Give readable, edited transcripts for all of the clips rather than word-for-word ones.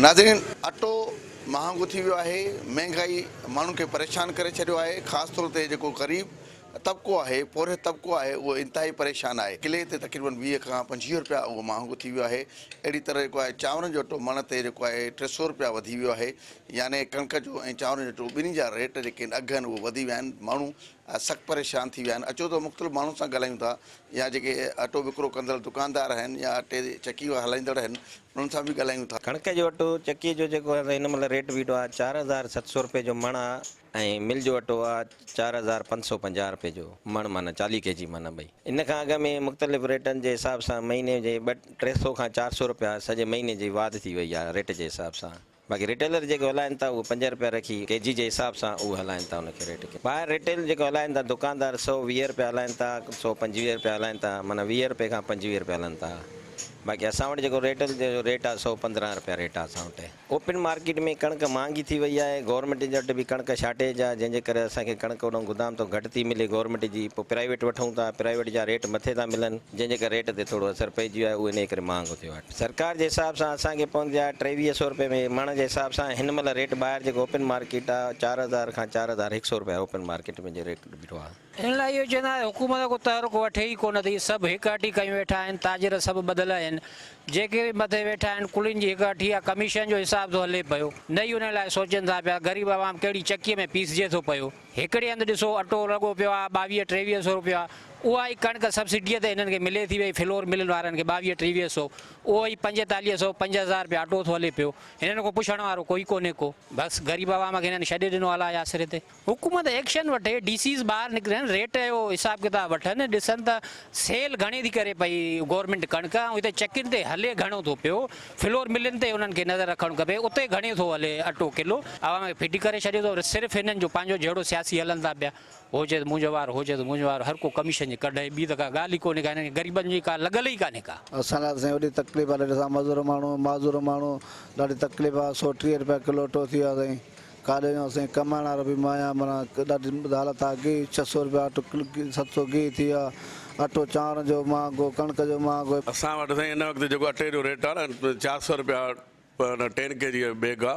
ناظرين اٽو مهانگو ٿي ويو آهي، مهنگائي ماڻهن کي پريشان ڪري ڇڏيو آهي، خاص طور تي جيڪو غريب طبقو آهي، پورهيت طبقو آهي اهو انتهائي پريشان آهي، ڪلي تي تقريبن 20 کان 25 رپيا اهو مهانگو ٿي ويو آهي، اهڙي طرح جيڪو آهي چانورن جو اٽو مڻ تي جيڪو آهي 300 رپيا وڌي ويو آهي، يعني ڪڻڪ جو ۽ چانورن جو اٽو ٻنهي جا ريٽ جيڪي آهن اگهه آهن اهو وڌي ويا آهن، ماڻهو سخت پريشان ٿي ويا آهن، اچو ته مختلف ماڻهن سان ڳالهايون ٿا يا جيڪي اٽو وڪرو ڪندڙ دڪاندار آهن يا اٽي جي چڪي هلائيندڙ آهن انهن سان به ڳالهايون ٿا. ڪڻڪ جو اٽو چڪي جو جيڪو آهي هن مهل ريٽ بيٺو آهي 4700 رپئي جو مڻ آهي ۽ مل جو اٽو آهي 4550 رپئي جو مڻ معنيٰ 40 ڪي جي معنيٰ ٻئي ان کان اڳ ۾ مختلف ريٽن جي حساب سان مهيني جي ٻه ٽي سو کان 400 رپيا سڄي مهيني جي واڌ ٿي وئي آهي ريٽ جي حساب سان. باقي ريٽيلر جيڪو هلائن ٿا اهي پنج رپيا رکي ڪي جي جي حساب سان اهي هلائن ٿا ان کي ريٽ کي ٻاهر ريٽيل جيڪو هلائن ٿا دڪاندار 120 رپيا هلائن ٿا 125 رپيا هلائن ٿا معنيٰ 20 رپئي کان 25 رپيا هلن ٿا باقي اسان وٽ جيڪو ريٽيل جو ريٽ آهي 115 رپيا ريٽ آهي اسان وٽ. اوپن مارڪيٽ ۾ ڪڻڪ مهانگي ٿي وئي آهي گورنمينٽ جي وٽ به ڪڻڪ شارٽيج آهي جنهن جي ڪري اسان کي ڪڻڪ اوڏانهن گدام تان گهٽ ٿي ملي گورنمينٽ جي پوء پرائيويٽ وٺون ٿا پرائيويٽ جا ريٽ مٿي ٿا ملن جنهن جي ڪري ريٽ تي ٿورو اثر پئجي ويو آهي اهو انهي ڪري مهانگو ٿيو آهي. سرڪار جي حساب سان اسان کي پوندي آهي 23 سو رپئي ۾ مڻ جي حساب سان هن مهل ريٽ ٻاهر جيڪو اوپن مارڪيٽ آهي 4000 کان 4100 رپيا اوپن مارڪيٽ ۾ جي ريٽ بيٺو آهي. ان لاء اهو چوندا آهن حڪومت ڪو تحرڪ وٺي ئي ڪونه ٿي سڀ هڪ هٽي ڪيون ويٺا آهن تاجر سڀ ٻڌل آهن جيڪي به مٿي ويٺا آهن ڪلين جي هڪ هٽي آهي ڪميشن جو حساب ٿو هلي پيو نه ئي ان لاء سوچين ٿا پيا غريب عوام ڪهڙي چڪي ۾ پيسجي ٿو پيو. هڪڙي هنڌ ڏسو اٽو لڳو پيو آهي 22 23 سو روپيا اها ئي ڪڻڪ سبسڊيء تي هنن کي ملي ٿي وئي فلور ملن وارن کي 22 23 سو اهو ئي 45 سو 5000 روپيا اٽو ٿو هلي پيو هنن کان پڇڻ وارو ڪوئي ڪونهي ڪو بس غريب عوام کي هنن ڇڏي ڏنو الله جي آسري تي. حڪومت ايڪشن وٺي ڊي سيز ٻاهر نڪرن ريٽ جو حساب ڪتاب وٺن ڏسن ته سيل گهڻي ٿي ڪري پئي گورنمينٽ ڪڻڪ ۽ هتي چڪين تي هلي گهڻو ٿو پيو فلور ملن تي انهن کي نظر رکڻ کپي اتي گهڻي ٿو هلي اٽو ڪلو عوام کي ڦٽي ڪري ڇڏيو اٿو صرف هنن جو پنهنجو جهيڙو سياسي هلن ٿا پيا هو چئي ته منهنجو وارو هو چئي ته منهنجو وارو هر ڪو ڪميشن جي ڪڍ آهي ٻي ته ڪا ڳالهه ئي ڪونهي ڪا هنن کي غريبن جي ڪا لڳل ئي ڪانهي ڪا. اسان لاء ته سائين وڏي تڪليف آ ڏاڍي اسان مزور ماڻهو معذور ماڻهو ڏاڍي تڪليف آ 130 رپيا ڪلو اٽو ٿي ويو آ سائين ڪاڏي وڃون سائين ڪمائڻ وارو به مايا معنيٰ ڏاڍي حالت آ گيهه 600 رپيا اٽو ڪلو 700 گيهه ٿي ويو آ اٽو چانورن جو مهانگو ڪڻڪ جو مهانگو. اسان وٽ سائين هن وقت جيڪو اٽي جو ريٽ آ نه 400 رپيا ٽين ڪي جي بيگ آ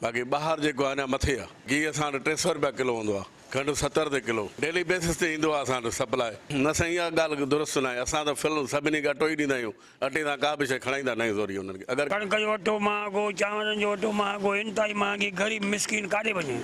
باقي ٻاهر جيڪو آ اڃا مٿي آ گيهه اسان وٽ 300 رپيا ڪلو هوندو آ کنڊ 70 تي ڪلو ڊيلي بيسس تي ايندو آ اسان وٽ سپلاء نه سائين اها ڳالهه درست ناهي اسان ته فل سڀني کي اٽو ئي ڏيندا آهيون اٽي سان ڪا به شيء کڻائيندا نه آهيون زوري انهن کي اگر ڪڻڪ جو اٽو مهانگو، چانورن جو اٽو مهانگو، انتهائي مهانگي، غريب مسڪين ڪاڏي وڃي؟